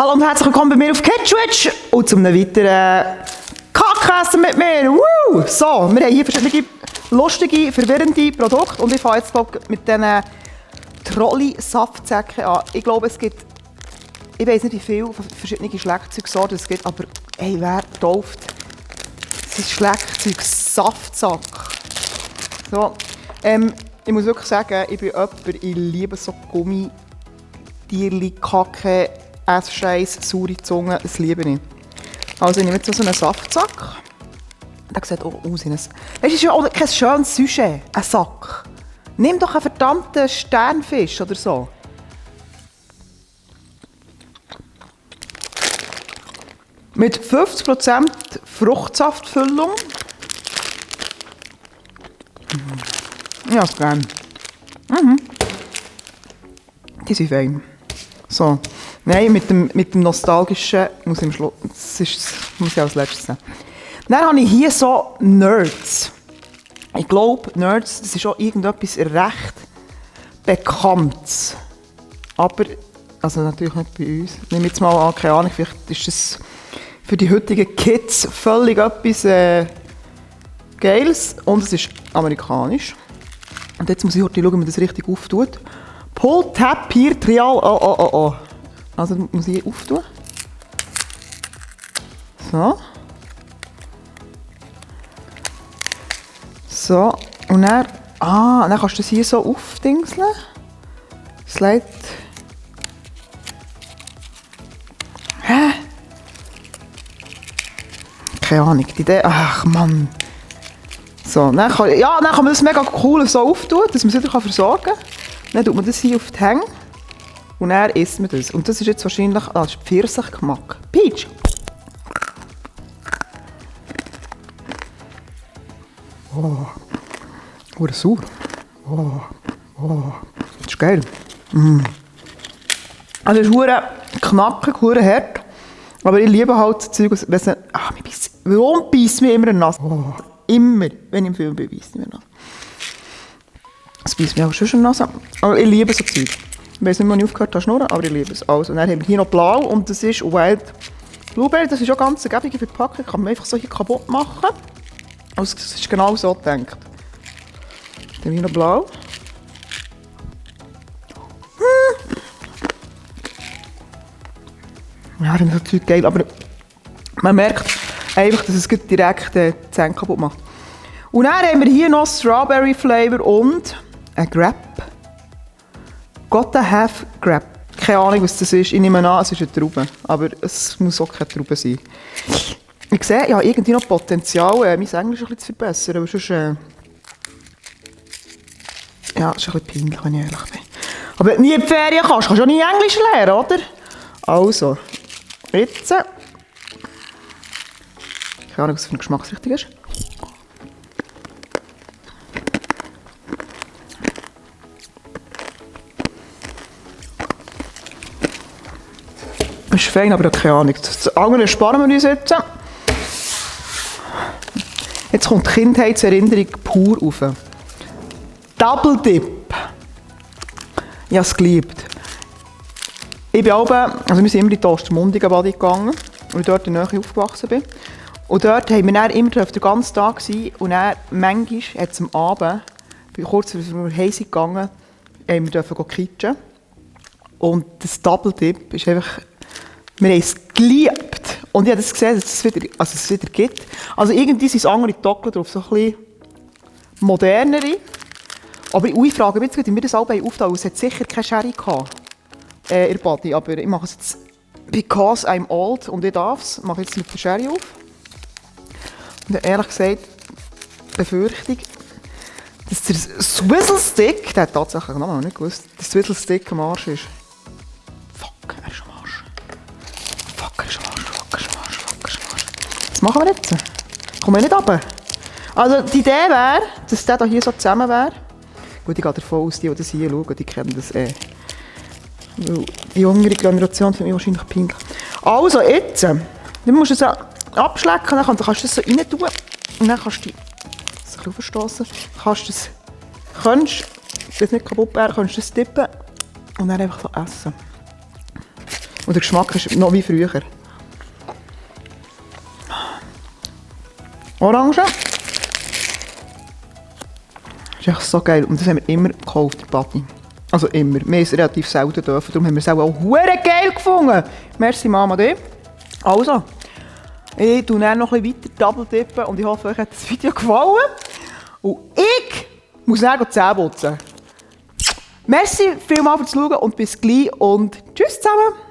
Hallo und herzlich willkommen bei mir auf Kitschwitch und zu einem weiteren Kackessen mit mir. Woo! So, wir haben hier verschiedene lustige, verwirrende Produkte und ich fange jetzt mit diesen Trolley-Saftsäcken an. Ich glaube, es gibt, ich weiß nicht, wie viele verschiedene Schlagzeugsorten es gibt, aber hey, wer tauft sein Schlagzeug-Saftsack? So, ich muss wirklich sagen, ich bin jemand, ich liebe so Gummitierli, Kacke, Essscheiss, saure Zunge, das liebe ich. Also ich nehme jetzt so einen Saftsack. Der sieht auch aus wie ein... Weißt du, es ist ja auch kein schönes Sujet, ein Sack. Nimm doch einen verdammten Sternfisch oder so. Mit 50% Fruchtsaftfüllung. Ja, ist gern. Die sind fein. So. Nein, mit dem nostalgischen muss ich am Schluss. Das muss ich als letztes sagen. Dann habe ich hier so Nerds. Ich glaube, Nerds, das ist auch irgendetwas recht Bekanntes. Aber, also natürlich nicht bei uns. Ich nehme jetzt mal an, keine Ahnung, vielleicht ist das für die heutigen Kids völlig etwas Geiles. Und es ist amerikanisch. Und jetzt muss ich heute schauen, wie man das richtig auftut. Pull, Tap, hier, Trial, oh. Also muss ich hier auftun. So. So. Und dann, dann kannst du das hier so aufdingseln. Slide. Hä? Keine Ahnung, die Idee. Ach Mann. So, dann kann man das mega cool so auftun, dass man es wieder versorgen kann. Dann tut man das hier auf die Hänge. Und dann isst man das. Und das ist jetzt wahrscheinlich als Pfirsichgeschmack. Peach! Oh. Hure sauer. Oh. Das ist geil. Also es ist hure knackig, hure hart. Aber ich liebe halt das Zeug, warum beißt mir immer ein Nass? Oh. Immer, wenn ich im Film bin, beißt mir nass. Es beißt mir auch schon eine Nase. Aber ich liebe so Zeug. Ich weiß nicht, wann ich aufgehört habe zu schnurren, aber ich liebe es. Also, und dann haben wir hier noch Blau und das ist Wild Blueberry. Das ist auch ganz eine gäbige Verpackung. Kann man einfach so hier kaputt machen. Also, das ist genau so gedacht. Dann haben wir hier noch Blau. Ja, das ist natürlich geil, aber man merkt einfach, dass es direkt die Zähne kaputt macht. Und dann haben wir hier noch Strawberry Flavor und ein Grab. Gotta have Grab. Keine Ahnung, was das ist. Ich nehme an, es ist eine Traube. Aber es muss auch keine Traube sein. Ich sehe ja irgendwie noch Potenzial, mein Englisch ein bisschen zu verbessern. Aber sonst, ja, es ist ein bisschen peinlich, wenn ich ehrlich bin. Aber wenn du nie in die Ferien kannst du auch nie Englisch lernen, oder? Also, jetzt. Keine Ahnung, was für ein Geschmacksrichtung ist. Das ist fein, aber keine Ahnung. Das andere sparen wir uns jetzt. Jetzt kommt die Kindheitserinnerung pur rauf. Double Dip. Ich habe es geliebt. Ich bin wir sind immer in die Ostermundigen Badi gegangen, wo ich dort in der Nähe aufgewachsen bin. Und dort haben wir dann immer den ganzen Tag sein und dann manchmal hat es am Abend, kurz bevor wir heim sind gegangen, haben wir kitchen. Und das Double Dip ist einfach... Wir haben es geliebt. Und ich habe das gesehen, dass es wieder gibt. Also irgendwie sind es andere Tockeln drauf, so ein bisschen modernere. Aber ich frage mich jetzt, wie wir das alle auftauen. Es hat sicher keine Sherry gehabt, in der Body. Aber ich mache es jetzt, because I'm old und ich darf es, mache jetzt mit der Sherry auf. Und ehrlich gesagt, Befürchtung, dass der Swizzle Stick, der hat tatsächlich noch nicht gewusst, der Swizzle Stick am Arsch ist. Fuck, er ist am Arsch. Was machen wir jetzt? Kommen wir nicht runter? Also die Idee wäre, dass der hier so zusammen wäre. Gut, ich gehe davon aus, die das hier schauen, die kennen das eh. Weil die jüngere Generation findet mich wahrscheinlich peinlich. Also jetzt, dann musst du es abschlecken, dann kannst du das so rein tun. Und dann kannst du das ein bisschen aufstossen. Könntest das nicht kaputt werden, kannst du das tippen und dann einfach so essen. Und der Geschmack ist noch wie früher. Orange. Das ist echt so geil. Und das haben wir immer gekauft, der Papi. Also immer. Wir haben es relativ selten dürfen. Darum haben wir es auch hure geil gefunden. Merci Mama D. Also, ich tue dann noch ein bisschen weiter Double dippen und ich hoffe, euch hat das Video gefallen. Und ich muss dann die Zähne putzen. Merci vielmals fürs Schauen und bis gleich und tschüss zusammen.